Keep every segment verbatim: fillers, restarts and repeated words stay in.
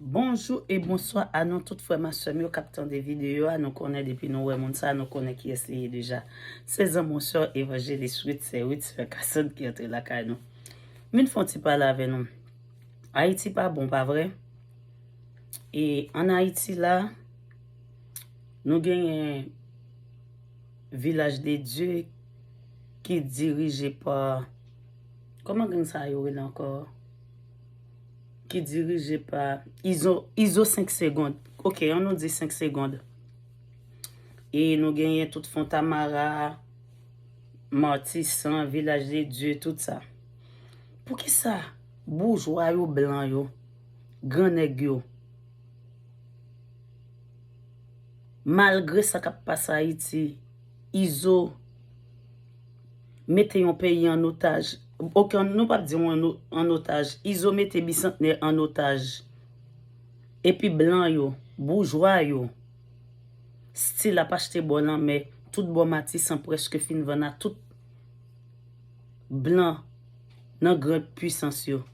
Bonjou e bonswa a nou tout frè m ak sè m yo k ap tande videyo a. Nou konnen depi nou wè moun sa, nou konnen kiyès li ye deja. Se zanmi w sè evanjelis Witse, Witse Kasonn ki antre lakay nou. Vin fè yon ti pale avè nou. Ayiti pa bon, pa vre? E ann Ayiti la, nou genyen Vilaj de Dye ki dirije pa, kòman gang sa yo rele ankò? Ki dirije pa Izo, Izo senk Segond. Ok, an nou di senk Segond. E nou genyen tout Fontamara, Matisan, Vilaj de Dye, tout sa. Poukisa boujwa yo, blan yo, gran nèg yo, malgre sa k ap pase Ayiti, Izo mete yon peyi an otaj. Ok, nou p ap di yon an o-, an otaj. Izo mete Bisantnè an otaj. Epi blan yo, boujwa yo, still ap achte bò lanmè, tout bò Matisan prèske fin vann a tout blan nan gran pwisans yo.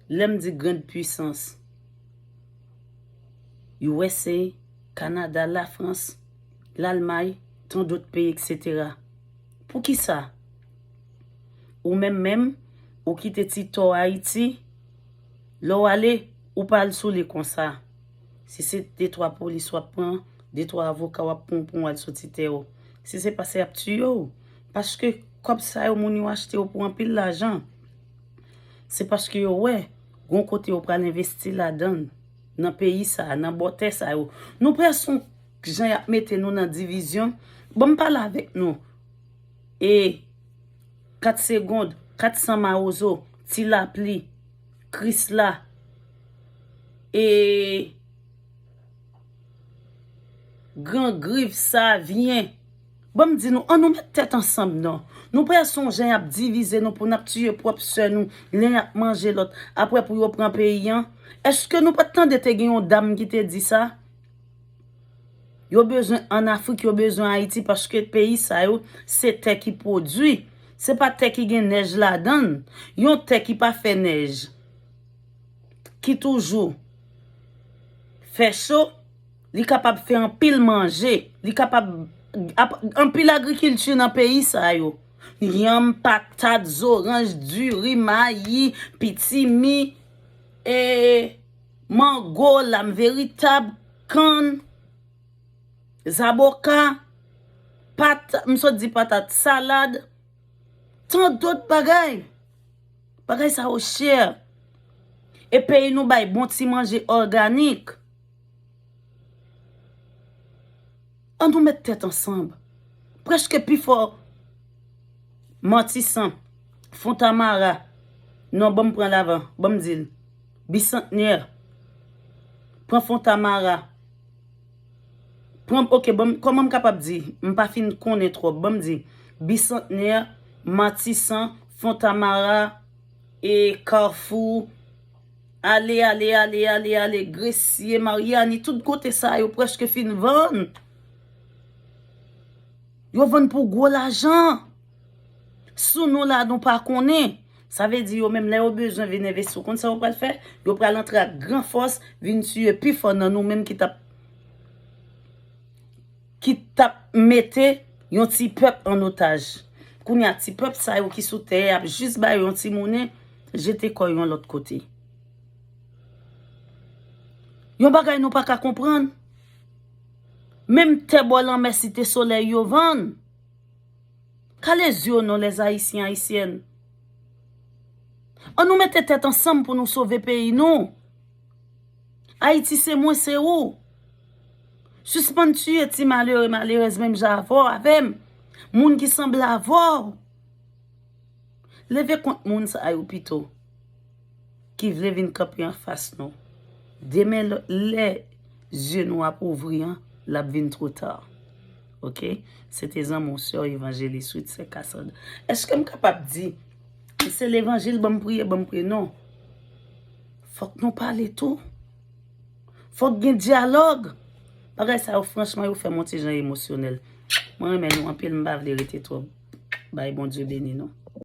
Lè m di grand puissance, U S A, Kanada, Lafrans, Lalmay, tan dòt peyi, etsetera. Poukisa? Ou menm menm, ou kite ti tò Ayiti, lè w ale, ou pa al sou li konsa. Si se de twa polis w ap pran, de twa avoka w ap pran pou w al sou ti tè w. Si se pa sa, y ap tiye w. Paske kòb sa yo, moun yo achte yo pou anpil lajan. Se paske yo wè, gon kote yo pral envesti ladan l, nan peyi sa a, nan bòtè sa yo. Nou prèske jan y ap mete nou nan divizyon. Ban m pale avèk nou. E kat Segond, kat San Mawozo, Ti Lapli, Krisla, e Gran Grif, Savyen. Ban m di nou, an nou met tèt ansanm non. Nou prèske jan y ap divize nou pou n ap tiye pwòp sè nou, len y ap manje lòt, apre pou yo pran peyi an. Èske nou pa t tande te gen yon dam ki te di sa? Yo bezwen ann Afrik, yo bezwen Ayiti, paske peyi sa yo, se tè ki pwodui. Se pa tè ki gen nèj ladan l. Yon tè ki pa fè nèj, ki toujou fè cho, li kapab fè anpil manje, li kapab ap-, anpil agrikilti nan peyi sa yo. Yanm, patat, zoranj, diri, mayi, pitimi, e mango, lam veritab, kann, zaboka, pat-, m sot di patat, salad, tan dòt bagay. Bagay sa yo chè. E peyi nou bay bon ti manje òganik. An nou met tèt ansanm. Prèske pifò Matisan, Fontamara, non, ban m pran l avan, ban m di l. Bisantnè, pran Fontamara. Pran, ok, ban m, kòman m kapab di? M pa fin konnen twòp. Ban m di, Bisantnè, Matisan, Fontamara, e Kafou, ale, ale, ale, ale, ale, Gresye, Maryani, tout kote sa yo prèske fin vann. Yo vann pou gwo lajan. Sou nou la, nou pa konnen. Sa vle di yo menm, lè yo bezwen vin envesti, ou konn sa yo pral fè? Yo pral antre ak gran fòs, vin tiye pifò nan nou menm ki t ap, ki t ap mete yon ti pèp an otaj. Kounye a, ti pèp sa yo ki sou tè a, y ap jis ba yo yon ti monnen, jete kò yo yon lòt kote. Yon bagay nou pa ka konprann. Menm tè bò lanmè Site Solèy yo vann. Kale zye w non, les Haïtiens, Haïtiennes. An nou mete tèt ansanm pou nou sove peyi nou. Ayiti se mwen, se ou. Sispann tiye ti malere, malerèz menm jan avè w, avè m. Moun ki sanble avè w. Leve kont moun sa yo pito, ki vle vin kanpe anfas nou. Demen, lè, lè zye nou ap ouvri an, l ap vin twò ta. Ok? Se te zanmi w, sè w, evanjelis Witse Kasonn. Èske m kapab di, se levanjil, ban m priye, ban m priye? Non. Fòk nou pale tou. Fòk gen dyalòg. Bagay sa yo, franchman, yo fè m yon ti jan emosyonèl. Mwen renmen nou anpil, m pa vle rete twòp. Bay Bondye beni nou.